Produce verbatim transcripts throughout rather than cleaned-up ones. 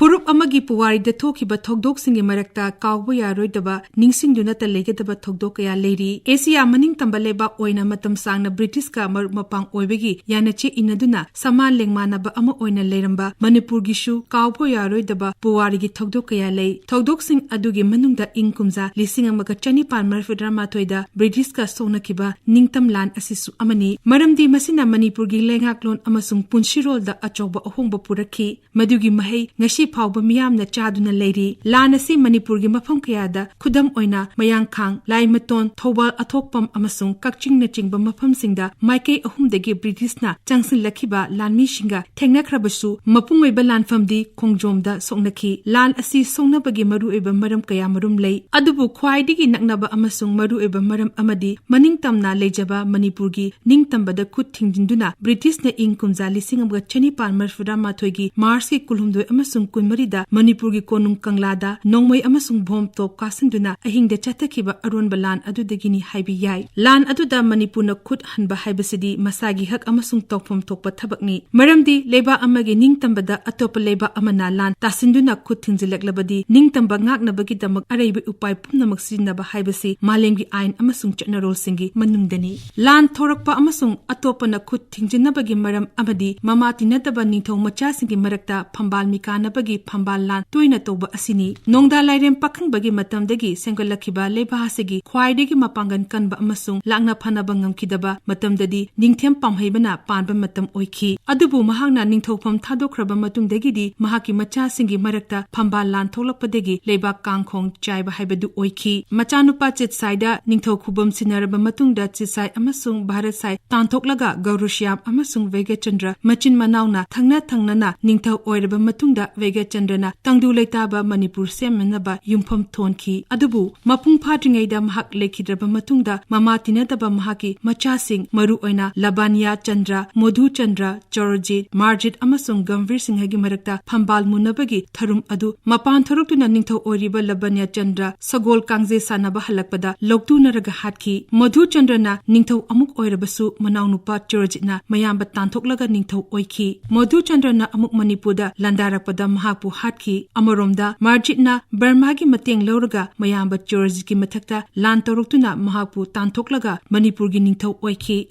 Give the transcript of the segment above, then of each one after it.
ꯐꯨꯔꯨꯞ ꯑꯃꯒꯤ ꯄꯨꯋꯥꯔꯤꯗ ꯊꯣꯛꯈꯤꯕ ꯊꯧꯗꯣꯛꯁꯤꯡꯒꯤ ꯃꯔꯛꯇ ꯀꯥꯎꯕ ꯌꯥꯔꯣꯏꯗꯕ, ꯅꯤꯡꯁꯤꯡꯗꯨꯅꯇ ꯂꯩꯒꯗꯕ ꯊꯧꯗꯣꯛ ꯀꯌꯥ ꯂꯩꯔꯤ꯫ ꯑꯦꯁꯤꯌꯥ ꯃꯅꯤꯡꯇꯝꯕ ꯂꯩꯕꯥꯛ ꯑꯣꯏꯅ ꯃꯇꯝ ꯁꯥꯡꯅ ꯕ꯭ꯔꯤꯇꯤꯁꯀ ꯃꯔꯨꯞ ꯃꯄꯥꯡ ꯑꯣꯏꯕꯒꯤ ꯌꯥꯅꯆꯦ ꯏꯟꯅꯗꯨꯅ ꯁꯃꯥꯟ ꯂꯦꯡꯃꯥꯟꯅꯕ ꯑꯃ ꯑꯣꯏꯅ ꯂꯩꯔꯝꯕ ꯃꯅꯤꯄꯨꯔꯒꯤꯁꯨ ꯀꯥꯎꯕ ꯌꯥꯔꯣꯏꯗꯕ ꯄꯨꯋꯥꯔꯤꯒꯤ ꯊꯧꯗꯣꯛ ꯀꯌꯥ ꯂꯩ꯫ ꯊꯧꯗꯣꯛꯁꯤꯡ ꯑꯗꯨꯒꯤ ꯃꯅꯨꯡꯗ ꯏꯪ ꯀꯨꯝꯖꯥ ꯂꯤꯁꯤꯡ ꯑꯃꯒ ꯆꯅꯤꯄꯥꯟ ꯃꯔꯤꯐꯨꯇꯔꯥꯃꯥꯊꯣꯏꯗ ꯕ꯭ꯔꯤꯇꯤꯁꯀ ꯁꯣꯛꯅꯈꯤꯕ ꯅꯤꯡꯇꯝ ꯂꯥꯟ ꯑꯁꯤꯁꯨ ꯑꯃꯅꯤ꯫ ꯃꯔꯝꯗꯤ ꯃꯁꯤꯅ ꯃꯅꯤꯄꯨꯔꯒꯤ ꯂꯩꯉꯥꯛꯂꯣꯟ ꯑꯃꯁꯨꯡ ꯄꯨꯟꯁꯤꯔꯣꯜꯗ ꯑꯆꯧꯕ ꯑꯍꯣꯡꯕ ꯄꯨꯔꯛꯈꯤ꯫ ꯃꯗꯨꯒꯤ ꯃꯍꯩ ꯉꯁꯤ ꯐꯥꯎꯕ ꯃꯤꯌꯥꯝꯅ ꯆꯥꯗꯨꯅ ꯂꯩꯔꯤ꯫ ꯂꯥꯟ ꯑꯁꯤ ꯃꯅꯤꯄꯨꯔꯒꯤ ꯃꯐꯝ ꯀꯌꯥꯗ, ꯈꯨꯗꯝ ꯑꯣꯏꯅ ꯃꯌꯥꯡꯈꯥꯡ, ꯂꯥꯏꯃꯇꯣꯟ, ꯊꯧꯕꯥꯜ ꯑꯊꯣꯛꯄꯝ ꯑꯃꯁꯨꯡ ꯀꯛꯆꯤꯡꯅꯆꯤꯡꯕ ꯃꯐꯝꯁꯤꯡꯗ ꯃꯥꯏꯀꯩ ꯑꯍꯨꯝꯗꯒꯤ ꯕ꯭ꯔꯤꯇꯤꯁꯅ ꯆꯪꯁꯤꯜꯂꯛꯈꯤꯕ ꯂꯥꯟꯃꯤꯁꯤꯡꯒ ꯊꯦꯡꯅꯈ꯭ꯔꯕꯁꯨ, ꯃꯄꯨꯡ ꯑꯣꯏꯕ ꯂꯥꯟꯐꯝꯗꯤ ꯈꯣꯡꯖꯣꯝꯗ ꯁꯣꯛꯅꯈꯤ꯫ ꯂꯥꯟ ꯑꯁꯤ ꯁꯣꯛꯅꯕꯒꯤ ꯃꯔꯨꯑꯣꯏꯕ ꯃꯔꯝ ꯀꯌꯥꯃꯔꯨꯝ ꯂꯩ, ꯑꯗꯨꯕꯨ ꯈ꯭ꯋꯥꯏꯗꯒꯤ ꯅꯛꯅꯕ ꯑꯃꯁꯨꯡ ꯃꯔꯨꯑꯣꯏꯕ ꯃꯔꯝ ꯑꯃꯗꯤ ꯃꯅꯤꯡꯇꯝꯅ ꯂꯩꯖꯕ ꯃꯅꯤꯄꯨꯔꯒꯤ ꯅꯤꯡꯇꯝꯕꯗ ꯈꯨꯠ ꯊꯤꯡꯖꯤꯟꯗꯨꯅ ꯕ꯭ꯔꯤꯇꯤꯁꯅ ꯏꯪ ꯀꯨꯝꯖꯥ ꯂꯤꯁꯤꯡ ꯑꯃꯒ ꯆꯅꯤꯄꯥꯟ ꯃꯔꯤꯐꯨꯇꯔꯥꯃꯥꯊꯣꯏꯒꯤ ꯃꯥꯔꯆꯀꯤ ꯀꯨꯟꯍꯨꯝꯗꯣꯏ ꯑꯃꯁꯨꯡ ꯀꯨꯟꯃꯔꯤꯗ ꯃꯅꯤꯄꯨꯔꯒꯤ ꯀꯣꯅꯨꯡ ꯀꯪꯂꯥꯗ ꯅꯣꯡꯃꯩ ꯑꯃꯁꯨꯡ ꯕꯣꯝ ꯇꯣꯞ ꯀꯥꯞꯁꯤꯟꯗꯨꯅ ꯑꯍꯤꯡꯗ ꯆꯠꯊꯈꯤꯕ ꯑꯔꯣꯟꯕ ꯂꯥꯟ ꯑꯗꯨꯗꯒꯤꯅꯤ ꯍꯥꯏꯕ ꯌꯥꯏ꯫ ꯂꯥꯟ ꯑꯗꯨꯗ ꯃꯅꯤꯄꯨꯔꯅ ꯈꯨꯠ ꯍꯟꯕ ꯍꯥꯏꯕꯁꯤꯗꯤ ꯃꯁꯥꯒꯤ ꯍꯛ ꯑꯃꯁꯨꯡ ꯇꯧꯐꯝ ꯊꯣꯛꯄ ꯊꯕꯛꯅꯤ꯫ ꯃꯔꯝꯗꯤ ꯂꯩꯕꯥꯛ ꯑꯃꯒꯤ ꯅꯤꯡꯇꯝꯕꯗ ꯑꯇꯣꯞꯄ ꯂꯩꯕꯥꯛ ꯑꯃꯅ ꯂꯥꯟ ꯇꯥꯁꯤꯟꯗꯨꯅ ꯈꯨꯠ ꯊꯤꯡꯖꯤꯜꯂꯛꯂꯕꯗꯤ, ꯅꯤꯡꯇꯝꯕ ꯉꯥꯛꯅꯕꯒꯤꯗꯃꯛ ꯑꯔꯩꯕ ꯎꯄꯥꯏ ꯄꯨꯝꯅꯃꯛ ꯁꯤꯖꯤꯟꯅꯕ ꯍꯥꯏꯕꯁꯤ ꯃꯥꯂꯦꯝꯒꯤ ꯑꯥꯏꯟ ꯑꯃꯁꯨꯡ ꯆꯠꯅꯔꯣꯜꯁꯤꯡꯒꯤ ꯃꯅꯨꯡꯗꯅꯤ꯫ ꯂꯥꯟ ꯊꯣꯔꯛꯄ ꯑꯃꯁꯨꯡ ꯑꯇꯣꯞꯄꯅ ꯈꯨꯠ ꯊꯤꯡꯖꯤꯟꯅꯕꯒꯤ ꯃꯔꯝ ꯑꯃꯗꯤ ꯃꯃꯥ ꯇꯤꯟꯅꯗꯕ ꯅꯤꯡꯊꯧ ꯃꯆꯥꯁꯤꯡꯒꯤ ꯃꯔꯛꯇ ꯐꯝꯕꯥꯜ ꯃꯤꯀꯥꯅꯕꯒꯤ ꯐꯝꯕꯥꯜ ꯂꯥꯟ ꯇꯣꯏꯅ ꯇꯧꯕ ꯑꯁꯤꯅꯤ꯫ ꯅꯣꯡꯗꯥ ꯂꯥꯏꯔꯦꯝ ꯄꯥꯈꯪꯕꯒꯤ ꯃꯇꯝꯗꯒꯤ ꯁꯦꯝꯒꯠꯂꯛꯈꯤꯕ ꯂꯩꯕꯥꯛ ꯑꯁꯤꯒꯤ ꯈ꯭ꯋꯥꯏꯗꯒꯤ ꯃꯄꯥꯡꯒꯜ ꯀꯟꯕ ꯑꯃꯁꯨꯡ ꯂꯥꯛꯅ ꯐꯅꯕ ꯉꯝꯈꯤꯗꯕ ꯃꯇꯝꯗꯗꯤ ꯅꯤꯡꯊꯦꯝ ꯄꯥꯝꯍꯩꯕꯅ ꯄꯥꯟꯕ ꯃꯇꯝ ꯑꯣꯏꯈꯤ꯫ ꯑꯗꯨꯕꯨ ꯃꯍꯥꯛꯅ ꯅꯤꯡꯊꯧꯐꯝ ꯊꯥꯗꯣꯛꯈ꯭ꯔꯕ ꯃꯇꯨꯡꯗꯒꯤꯗꯤ ꯃꯍꯥꯛꯀꯤ ꯃꯆꯥꯁꯤꯡꯒꯤ ꯃꯔꯛꯇ ꯐꯝꯕꯥꯜ ꯂꯥꯟ ꯊꯣꯛꯂꯛꯄꯗꯒꯤ ꯂꯩꯕꯥꯛ ꯀꯥꯡꯈꯣꯡ ꯆꯥꯏꯕ ꯍꯥꯏꯕꯗꯨ ꯑꯣꯏꯈꯤ꯫ ꯃꯆꯥꯅꯨꯄꯥ ꯆꯤꯠꯁꯥꯏꯗ ꯅꯤꯡꯊꯧ ꯈꯨꯕꯝ ꯁꯤꯟꯅꯔꯕ ꯃꯇꯨꯡꯗ ꯆꯤꯠꯁꯥꯏ ꯑꯃꯁꯨꯡ ꯚꯥꯔꯠꯁꯥꯏ ꯇꯥꯟꯊꯣꯛꯂꯒ ꯒꯧꯔꯁ꯭ꯌꯥꯝ ꯑꯃꯁꯨꯡ ꯚꯩꯒ꯭ꯌꯆꯟꯗ꯭ꯔ ꯃꯆꯤꯟ ꯃꯅꯥꯎꯅ ꯊꯪꯅ ꯊꯪꯅꯅ ꯅꯤꯡꯊꯧ ꯑꯣꯏꯔꯕ ꯃꯇꯨꯡꯗ ꯚꯩꯒ꯭ꯌꯆꯟꯗ꯭ꯔꯅ ꯇꯪꯗꯨ ꯂꯩꯇꯥꯕ ꯃꯅꯤꯄꯨꯔ ꯁꯦꯝꯅꯅꯕ ꯌꯨꯝꯐꯝ ꯊꯣꯟꯈꯤ꯫ ꯑꯗꯨꯕꯨ ꯃꯄꯨꯡ ꯐꯥꯗ꯭ꯔꯤꯉꯩꯗ ꯃꯍꯥꯛ ꯂꯩꯈꯤꯗ꯭ꯔꯕ ꯃꯇꯨꯡꯗ ꯃꯃꯥ ꯇꯤꯟꯅꯗꯕ ꯃꯍꯥꯛꯀꯤ ꯃꯆꯥꯁꯤꯡ, ꯃꯔꯨꯑꯣꯏꯅ ꯂꯕꯥꯅꯤꯌꯥ ꯆꯟꯗ꯭ꯔ, ꯃꯣꯙꯨ ꯆꯟꯗ꯭ꯔ, ꯆꯧꯔꯖꯤꯠ, ꯃꯥꯔꯖꯤꯠ ꯑꯃꯁꯨꯡ ꯒꯝꯚꯤꯔ ꯁꯤꯡꯍꯒꯤ ꯃꯔꯛꯇ ꯐꯝꯕꯥꯜ ꯃꯨꯅꯕꯒꯤ ꯊꯔꯨꯝ ꯑꯗꯨ ꯃꯄꯥꯟ ꯊꯣꯔꯛꯇꯨꯅ ꯅꯤꯡꯊꯧ ꯑꯣꯏꯔꯤꯕ ꯂꯕꯥꯅꯤꯌꯥ ꯆꯟꯗ꯭ꯔ ꯁꯒꯣꯜ ꯀꯥꯡꯖꯩ ꯁꯥꯟꯅꯕ ꯍꯜꯂꯛꯄꯗ ꯂꯧꯇꯨꯅꯔꯒ ꯍꯥꯠꯈꯤ꯫ ꯃꯣꯙꯨ ꯆꯟꯗ꯭ꯔꯅ ꯅꯤꯡꯊꯧ ꯑꯃꯨꯛ ꯑꯣꯏꯔꯕꯁꯨ ꯃꯅꯥꯎꯅꯨꯄꯥ ꯆꯧꯔꯖꯤꯠꯅ ꯃꯌꯥꯝꯕ ꯇꯥꯟꯊꯣꯛꯂꯒ ꯅꯤꯡꯊꯧ ꯑꯣꯏꯈꯤ꯫ ꯃꯣꯙꯨ ꯆꯟꯗ꯭ꯔꯅ ꯑꯃꯨꯛ ꯃꯅꯤꯄꯨꯔꯗ ꯂꯥꯟꯗꯥꯔꯛꯄꯗ ꯃꯍꯥꯛꯄꯨ ꯍꯥꯠꯈꯤ꯫ ꯑꯃꯔꯣꯝꯗ ꯃꯥꯔꯖꯤꯠꯅ ꯕꯔꯃꯥꯒꯤ ꯃꯇꯦꯡ ꯂꯧꯔꯒ ꯃꯌꯥꯝꯕ ꯆꯣꯔꯖꯤꯠꯀꯤ ꯃꯊꯛꯇ ꯂꯥꯟ ꯇꯧꯔꯛꯇꯨꯅ ꯃꯍꯥꯛꯄꯨ ꯇꯥꯟꯊꯣꯛꯂꯒ ꯃꯅꯤꯄꯨꯔꯒꯤ ꯅꯤꯡꯊꯧ ꯑꯣꯏꯈꯤ꯫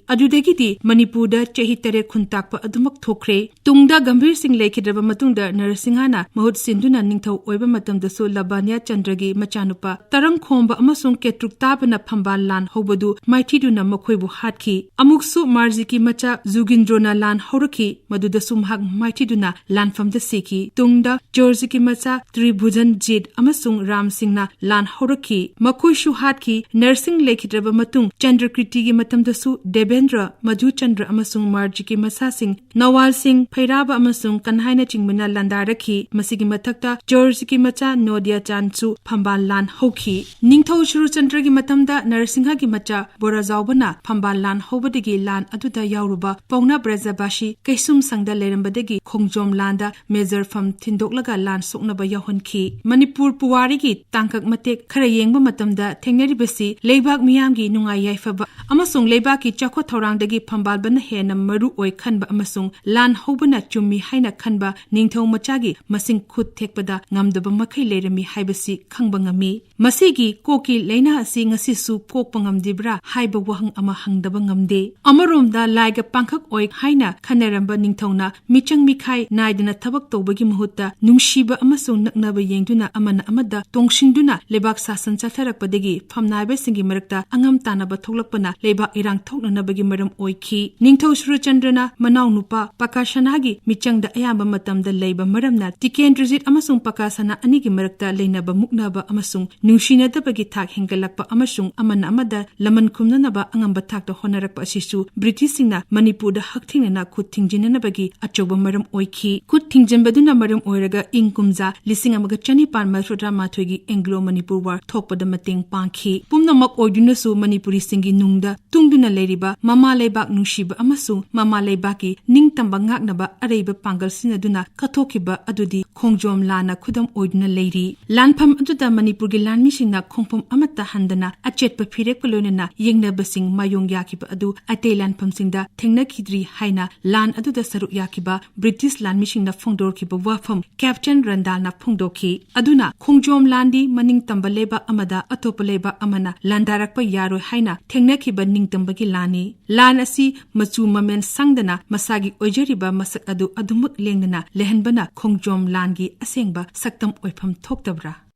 ꯑꯗꯨꯗꯒꯤꯗꯤ ꯃꯅꯤꯄꯨꯔꯗ ꯆꯍꯤ ꯇꯔꯦꯠ ꯈꯨꯟꯇꯥꯛꯄ ꯑꯗꯨꯃꯛ ꯊꯣꯛꯈ꯭ꯔꯦ꯫ ꯇꯨꯡꯗ ꯒꯝꯚꯤꯔ ꯁꯤꯡ ꯂꯩꯈꯤꯗ꯭ꯔꯕ ꯃꯇꯨꯡꯗ ꯅꯔꯁꯤꯡꯍꯅ ꯃꯍꯨꯠ ꯁꯤꯟꯗꯨꯅ ꯅꯤꯡꯊꯧ ꯑꯣꯏꯕ ꯃꯇꯝꯗꯁꯨ ꯂꯕꯥꯅꯤꯌꯥ ꯆꯟꯗ꯭ꯔꯒꯤ ꯃꯆꯥꯅꯨꯄꯥ ꯇꯔꯪꯈꯣꯝꯕ ꯑꯃꯁꯨꯡ ꯀꯦꯇ꯭ꯔꯨꯛꯇꯥꯕꯅ ꯐꯝꯕꯥꯜ ꯂꯥꯟ ꯍꯧꯕꯗꯨ ꯃꯥꯏꯊꯤꯗꯨꯅ ꯃꯈꯣꯏꯕꯨ ꯍꯥꯠꯈꯤ꯫ ꯑꯃꯨꯛꯁꯨ ꯃꯥꯔꯖꯤꯠꯀꯤ ꯃꯆꯥ ꯖꯨꯒꯤꯟꯗ꯭ꯔꯣꯅ ꯂꯥꯟ ꯍꯧꯔꯛꯈꯤ꯫ ꯃꯗꯨꯗꯁꯨ ꯃꯍꯥꯛ ꯃꯥꯏꯊꯤꯗꯨꯅ ꯂꯥꯟꯐꯝꯗ ꯁꯤꯈꯤ꯫ ꯇꯨꯡꯗ ꯖꯣꯔꯖꯤꯠꯀꯤ ꯃꯆꯥ ꯇ꯭ꯔꯤꯚꯨꯖꯟꯖꯤꯠ ꯑꯃꯁꯨꯡ ꯔꯥꯝ ꯁꯤꯡꯅ ꯂꯥꯟ ꯍꯧꯔꯛꯈꯤ꯫ ꯃꯈꯣꯏꯁꯨ ꯍꯥꯠꯈꯤ꯫ ꯅꯔꯁꯤꯡ ꯂꯩꯈꯤꯗ꯭ꯔꯕ ꯃꯇꯨꯡ ꯆꯟꯗ꯭ꯔꯀ꯭ꯔꯤꯇꯤꯒꯤ ꯃꯇꯝꯗꯁꯨ ꯗꯦꯕꯦꯟꯗ꯭ꯔ, ꯃꯙꯨꯆꯟꯗ꯭ꯔ ꯑꯃꯁꯨꯡ ꯃꯥꯔꯖꯤꯠꯀꯤ ꯃꯆꯥꯁꯤꯡ ꯅꯋꯥꯜ ꯁꯤꯡ, ꯐꯩꯔꯥꯕ ꯑꯃꯁꯨꯡ ꯀꯟꯍꯥꯏꯅꯆꯤꯡꯕꯅ ꯂꯥꯟꯗꯥꯔꯛꯈꯤ꯫ ꯃꯁꯤꯒꯤ ꯃꯊꯛꯇ ꯖꯣꯔꯖꯤꯠꯀꯤ ꯃꯆꯥ ꯅꯣꯗꯤꯌꯥ ꯆꯥꯟꯗꯁꯨ ꯐꯝꯕꯥꯜ ꯂꯥꯟ ꯍꯧꯈꯤ꯫ ꯅꯤꯡꯊꯧ ꯁꯨꯔꯆꯟꯗ꯭ꯔꯒꯤ ꯃꯇꯝꯗ ꯅꯔꯁꯤꯡꯍꯒꯤ ꯃꯆꯥ ꯕꯣꯔꯥꯖꯥꯎꯕꯅ ꯐꯝꯕꯥꯜ ꯂꯥꯟ ꯍꯧꯕꯗꯒꯤ ꯂꯥꯟ ꯑꯗꯨꯗ ꯌꯥꯎꯔꯨꯕ ꯄꯥꯎꯅꯥ ꯕ꯭ꯔꯖꯕꯥꯁꯤ ꯀꯩꯁꯨꯝꯁꯪꯗ ꯂꯩꯔꯝꯕꯗꯒꯤ ꯈꯣꯡꯖꯣꯝ ꯂꯥꯟꯗ ꯃꯦꯖꯔ ꯐꯝ ꯊꯤꯟꯗꯣꯛꯂꯒ ꯂꯥꯟ ꯁꯣꯛꯅꯕ ꯌꯥꯎꯍꯟꯈꯤ꯫ ꯃꯅꯤꯄꯨꯔ ꯄꯨꯋꯥꯔꯤꯒꯤ ꯇꯥꯡꯀꯛ ꯃꯇꯦꯛ ꯈꯔ ꯌꯦꯡꯕ ꯃꯇꯝꯗ ꯊꯦꯡꯅꯔꯤꯕꯁꯤ ꯂꯩꯕꯥꯛ ꯃꯤꯌꯥꯝꯒꯤ ꯅꯨꯡꯉꯥꯏ ꯌꯥꯏꯐꯕ ꯑꯃꯁꯨꯡ ꯂꯩꯕꯥꯛꯀꯤ ꯆꯥꯎꯈꯠ ꯊꯧꯔꯥꯡꯗꯒꯤ ꯐꯝꯕꯥꯜꯕꯅ ꯍꯦꯟꯅ ꯃꯔꯨ ꯑꯣꯏ ꯈꯟꯕ ꯑꯃꯁꯨꯡ ꯂꯥꯟ ꯍꯧꯕꯅ ꯆꯨꯝꯃꯤ ꯍꯥꯏꯅ ꯈꯟꯕ ꯅꯤꯡꯊꯧ ꯃꯆꯥꯒꯤ ꯃꯁꯤꯡ ꯈꯨꯠ ꯊꯦꯛꯄꯗ ꯉꯝꯗꯕ ꯃꯈꯩ ꯂꯩꯔꯝꯃꯤ ꯍꯥꯏꯕꯁꯤ ꯈꯪꯕ ꯉꯝꯃꯤ꯫ ꯃꯁꯤꯒꯤ ꯀꯣꯛꯀꯤ ꯂꯥꯏꯅꯥ ꯑꯁꯤ ꯉꯁꯤꯁꯨ ꯀꯣꯛꯄ ꯉꯝꯗ꯭ꯔꯤꯕ꯭ꯔꯥ ꯍꯥꯏꯕ ꯋꯥꯍꯪ ꯑꯃ ꯍꯪꯗꯕ ꯉꯝꯗꯦ꯫ ꯑꯃꯔꯣꯝꯗ ꯂꯥꯏꯒ ꯄꯥꯡꯈꯛ ꯑꯣꯏ ꯍꯥꯏꯅ ꯈꯟꯅꯔꯝꯕ ꯅꯤꯡꯊꯧꯅ ꯃꯤꯆꯪ ꯃꯤꯈꯥꯏ ꯅꯥꯏꯗꯅ ꯊꯕꯛ ꯇꯧꯕꯒꯤ ꯃꯍꯨꯠꯇ ꯅꯨꯡꯁꯤꯕ ꯑꯃꯁꯨꯡ ꯅꯛꯅꯕ ꯌꯦꯡꯗꯨꯅ ꯑꯃꯅ ꯑꯃꯗ ꯇꯣꯡꯁꯤꯟꯗꯨꯅ ꯂꯩꯕꯥꯛ ꯁꯥꯁꯟ ꯆꯠꯊꯔꯛꯄꯗꯒꯤ ꯐꯝꯅꯥꯏꯕꯁꯤꯡꯒꯤ ꯃꯔꯛꯇ ꯑꯉꯝ ꯇꯥꯅꯕ ꯊꯣꯛꯂꯛꯄꯅ ꯂꯩꯕꯥꯛ ꯏꯔꯥꯡ ꯊꯣꯛꯅꯅꯕꯒꯤ ꯃꯔꯝ ꯑꯣꯏꯈꯤ꯫ ꯅꯤꯡꯊꯧ ꯁꯨꯔꯆꯟꯗ꯭ꯔꯅ ꯃꯅꯥꯎꯅꯨꯄꯥ ꯄꯀꯥꯁꯅꯥꯒꯤ ꯃꯤꯆꯪꯗ ꯑꯌꯥꯝꯕ ꯃꯇꯝꯗ ꯂꯩꯕ ꯃꯔꯝꯅ ꯇꯤꯀꯦꯟꯗ꯭ꯔꯖꯤꯠ ꯑꯃꯁꯨꯡ ꯄꯀꯥꯁꯅꯥ ꯑꯅꯤꯒꯤ ꯃꯔꯛꯇ ꯂꯩꯅꯕ ꯃꯨꯛꯅꯕ ꯑꯃꯁꯨꯡ ꯅꯨꯡꯁꯤꯅꯗꯕꯒꯤ ꯊꯥꯛ ꯍꯦꯟꯒꯠꯂꯛꯄ ꯑꯃꯁꯨꯡ ꯑꯃꯅ ꯑꯃꯗ ꯂꯃꯟ ꯈꯨꯝꯅꯅꯕ ꯑꯉꯝꯕ ꯊꯥꯛꯇ ꯍꯣꯠꯅꯔꯛꯄ ꯑꯁꯤꯁꯨ ꯕ꯭ꯔꯤꯇꯤꯁꯁꯤꯡꯅ ꯃꯅꯤꯄꯨꯔꯗ ꯍꯛꯊꯦꯡꯅꯅ ꯈꯨꯠ ꯊꯤꯡꯖꯤꯟꯅꯅꯕꯒꯤ ꯑꯆꯧꯕ ꯃꯔꯝ ꯑꯣꯏꯈꯤ꯫ ꯈꯨꯠ ꯊꯤꯡꯖꯤꯟꯕꯗꯨꯅ ꯃꯔꯝ ꯑꯣꯏꯔꯒ ꯏꯪ ꯀꯨꯝꯖꯥ ꯂꯤꯁꯤꯡ ꯑꯃꯒ ꯆꯅꯤꯄꯥꯟ ꯃꯔꯤꯐꯨꯇꯔꯥ ꯃꯥꯊꯣꯏꯒꯤ ꯑꯦꯡꯒ꯭ꯂꯣ ꯃꯅꯤꯄꯨꯔ ꯋꯥꯔ ꯊꯣꯛꯄꯗ ꯃꯇꯦꯡ ꯄꯥꯡꯈꯤ꯫ ꯄꯨꯝꯅꯃꯛ ꯑꯣꯏꯗꯨꯅꯁꯨ ꯃꯅꯤꯄꯨꯔꯤꯁꯤꯡꯒꯤ ꯅꯨꯡꯗ ꯇꯨꯡꯗꯨꯅ ꯂꯩꯔꯤꯕ ꯃꯃꯥ ꯂꯩꯕꯥꯛ ꯅꯨꯡꯁꯤꯕ ꯑꯃꯁꯨꯡ ꯃꯃꯥ ꯂꯩꯕꯥꯛꯀꯤ ꯅꯤꯡꯇꯝꯕ ꯉꯥꯛꯅꯕ ꯑꯔꯩꯕ ꯄꯥꯡꯒꯜ ꯁꯤꯖꯤꯟꯅꯗꯨꯅ ꯀꯠꯊꯣꯛꯈꯤꯕ ꯑꯗꯨꯗꯤ ꯈꯣꯡꯖꯣꯝ ꯂꯥꯟꯅ ꯈꯨꯗꯝ ꯑꯣꯏꯗꯨꯅ ꯂꯩꯔꯤ꯫ ꯂꯥꯟꯐꯝ ꯑꯗꯨꯗ ꯃꯅꯤꯄꯨꯔꯒꯤ ꯂꯥꯟꯃꯤꯁꯤꯡꯅ ꯈꯣꯡꯐꯝ ꯑꯃꯠꯇ ꯍꯟꯗꯅ ꯑꯆꯦꯠꯄ ꯐꯤꯔꯦꯞꯀ ꯂꯣꯏꯅꯅ ꯌꯦꯡꯅꯕꯁꯤꯡ ꯃꯥꯌꯣꯡ ꯌꯥꯈꯤꯕ ꯑꯗꯨ ꯑꯇꯩ ꯂꯥꯟꯐꯝꯁꯤꯡꯗ ꯊꯦꯡꯅꯈꯤꯗ꯭ꯔꯤ ꯍꯥꯏꯅ ꯂꯥꯟ ꯑꯗꯨꯗ ꯁꯔꯨꯛ ꯌꯥꯈꯤꯕ ꯕ꯭ꯔꯤꯇꯤꯁ ꯂꯥꯟꯃꯤꯁꯤꯡꯅ ꯐꯣꯡꯗꯣꯔꯛꯈꯤꯕ ꯋꯥꯐꯝ ꯀꯦꯞꯇꯦꯟ ꯔꯟꯗꯥꯜꯅ ꯐꯣꯡꯗꯣꯛꯈꯤ꯫ ꯑꯗꯨꯅ ꯈꯣꯡꯖꯣꯝ ꯂꯥꯟꯗꯤ ꯃꯅꯤꯡꯇꯝꯕ ꯂꯩꯕꯥꯛ ꯑꯃꯗ ꯑꯇꯣꯞꯄ ꯂꯩꯕꯥꯛ ꯑꯃꯅ ꯂꯥꯟꯗꯥꯔꯛꯄ ꯌꯥꯔꯣꯏ ꯍꯥꯏꯅ ꯊꯦꯡꯅꯈꯤꯕ ꯅꯤꯡꯇꯝꯕꯒꯤ ꯂꯥꯟꯅꯤ꯫ ꯂꯥꯟ ꯑꯁꯤ ꯃꯆꯨ ꯃꯃꯦꯟ ꯁꯪꯗꯅ ꯃꯁꯥꯒꯤ ꯑꯣꯏꯖꯔꯤꯕ ꯃꯁꯛ ꯑꯗꯨ ꯑꯗꯨꯃꯛ ꯂꯦꯡꯗꯅ ꯂꯩꯍꯟꯕꯅ ꯈꯣꯡꯖꯣꯝ ꯂꯥꯟꯒꯤ ꯑꯁꯦꯡꯕ ꯁꯛꯇꯝ ꯑꯣꯏꯐꯝ ꯊꯣꯛꯇꯕ꯭ꯔꯥ?